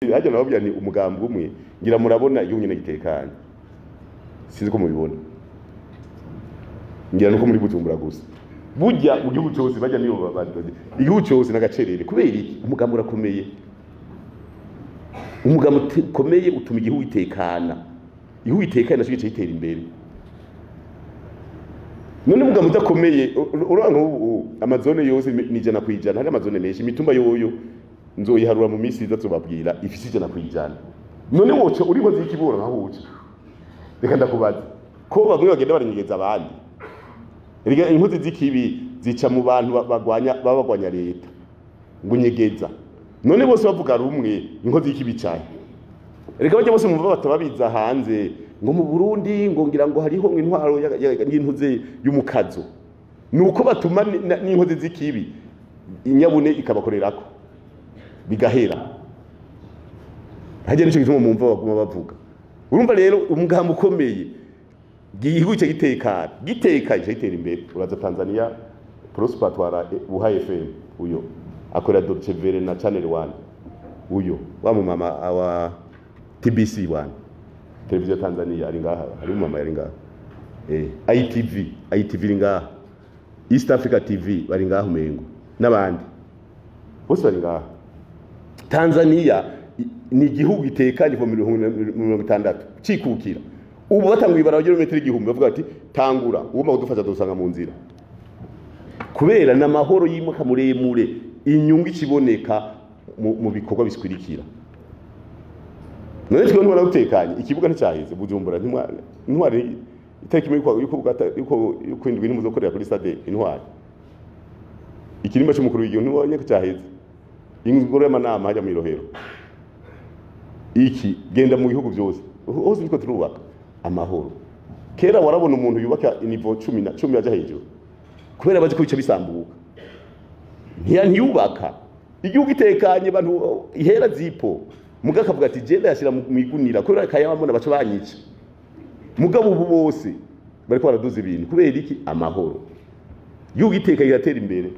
Hajya nababwira ni umugambi umwe, ngira murabona igihugu nyene gitekanye, sinzi ko mubibona, ngira nuko muri Bujumbura gusa. Burya mu gihugu cyose bajya niyo igihugu cyose n'agacerere. Kubera iki? Umugambi urakomeye, umugambi ukomeye utuma igihugu gitekana, igihugu gitekanye naco gica gitera imbere. None umugambi udakomeye, uranga ubu amazone yose ni 100%. Hari amazone menshi, imitumba yoyo nzoyiharura mu minsi iza, tubabwira ifise 100%. None woca uri nkozi y'ikibura nkaho uca? Reka ndakubaza, ko bamwe bagenda baranyegeza abandi. Erega inkozi z'ikibi zica mu bantu bagwanya, baba bagwanya leta ngo nyegeza. None bose bavuga rumwe, inkozi y'ikibi cyane. Erega bajya bose mumva batababiza hanze ngo mu Burundi ngo ngira ngo hariho intwaro y'intuze y'umukazo, nuko batuma n'inkozi z'ikibi inyabune ikabakorerako bigahera. Hajya nico gituma mumva baguma bavuga. Urumva rero umugambi ukomeye, igihugu cyo gitekana, gitekanye gitera imbere. Uraza Tanzania, Prosper atwara Buha FM, uyo akorera Deutsche Welle na Channel 1, uyo wa mu mama wa TBC 1, televiziyo Tanzania, ari ngaha. Ari mu mama, ari ngaha. ITV, ITV iri ngaha, East Africa TV bari ngaha umengo, n'abandi bose bari ngaha. Tanzania ni igihugu gitekanye kuva 60 cikukira. Ubu batanguye ibarabara ry'ibirometero 1000, bavuga ati tangura ugomba kudufasha dusanga mu nzira, kubera n'amahoro y'imwaka muremure, inyungu ikiboneka mu bikorwa biswirikira. None twe ntwara utekanye, ikibuga nticyaheze Bujumbura, ntwari itariki imwe yuko indwi ntimuzokorera kuri stade Intwari. Ikirimba cy'umukuru w'igihugu ntibonye ko cyaheze? Ingoro y'amanama hajya mu Irohero. Iki genda mu bihugu byose hose niko turubaka amahoro. Kera warabona umuntu yubaka niveau 10 na 10 aja hejuru, kubera bazi ko bice bisambuka, ntiyubaka. Igihugu itekanye, abantu ihera zipo muga akavuga ati genda yashira mu igunira, kubera kayabambona baca banyica. Mugabo ubu bose bariko baraduza ibintu. Kubera iki? Amahoro. Igihugu itekanye iratera imbere.